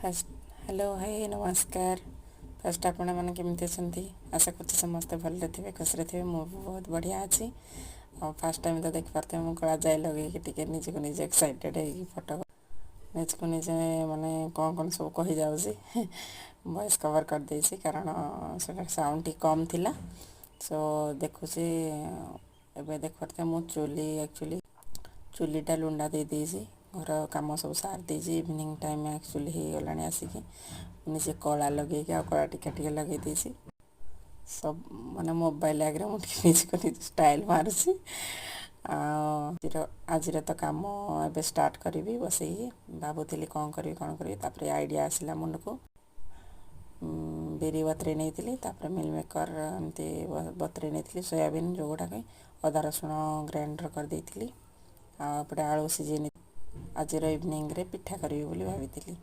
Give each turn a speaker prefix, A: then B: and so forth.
A: First, hello, high, ନମସ୍କାର। First, ଆପଣମାନେ କେମିତି ଅଛନ୍ତି? ଆଶା କରୁଛି ସମସ୍ତେ ଭଲରେ ଥିବେ, ଖୁସିରେ ଥିବେ। ମୁଁ ବି ବହୁତ ବଢ଼ିଆ ଅଛି। ଆଉ ଫାଷ୍ଟ ଟାଇମ୍ ତ ଦେଖିପାରୁଥିବେ, ମୁଁ କଳା ଯାଇ ଲଗେଇକି ଟିକେ ନିଜକୁ ନିଜେ ଏକ୍ସାଇଟେଡ଼ ହେଇକି ଫଟୋ ନିଜକୁ ନିଜେ ମାନେ କ'ଣ କ'ଣ ସବୁ କହିଯାଉଛି। ଭଏସ୍ କଭର୍ କରିଦେଇଛି, କାରଣ ସେଟା ସାଉଣ୍ଡ ଟିକେ କମ୍ ଥିଲା। ସୋ ଦେଖୁଛି, ଏବେ ଦେଖିପାରୁଥିବେ, ମୁଁ ଚୁଲି, ଆକ୍ଚୁଆଲି ଚୁଲିଟା ଲୁଣ୍ଡା ଦେଇଦେଇଛି, ଘର କାମ ସବୁ ସାରି ଦେଇଛି। ଇଭିନିଂ ଟାଇମ୍ ଆକ୍ଚୁଆଲି ହେଇଗଲାଣି। ଆସିକି ନିଜେ କଳା ଲଗେଇକି ଆଉ କଳା ଟିକେ ଟିକେ ଲଗେଇ ଦେଇଛି ସବୁ। ମାନେ ମୋବାଇଲ ଆଗରେ ମୁଁ ଟିକେ ନିଜକୁ ନିଜେ ଷ୍ଟାଇଲ୍ ମାରୁଛି। ଆଉ ଆଜିର ତ କାମ ଏବେ ଷ୍ଟାର୍ଟ କରିବି ବସେଇକି। ଭାବୁଥିଲି କ'ଣ କରିବି, କ'ଣ କରିବି, ତାପରେ ଆଇଡ଼ିଆ ଆସିଲା ମୁଣ୍ଡକୁ। ବିରି ବତୁରେଇ ନେଇଥିଲି, ତାପରେ ମିଲ୍ ମେକର୍ ଏମିତି ବତୁରେଇ ନେଇଥିଲି, ସୋୟାବିନ୍ ଯେଉଁଗୁଡ଼ାକ, ଅଦା ରସୁଣ ଗ୍ରାଇଣ୍ଡର୍ କରିଦେଇଥିଲି ଆଉ ଏପଟେ ଆଳୁ ସିଝେଇ। ଆଜିର ଇଭିନିଂରେ ପିଠା କରିବି ବୋଲି ଭାବିଥିଲି।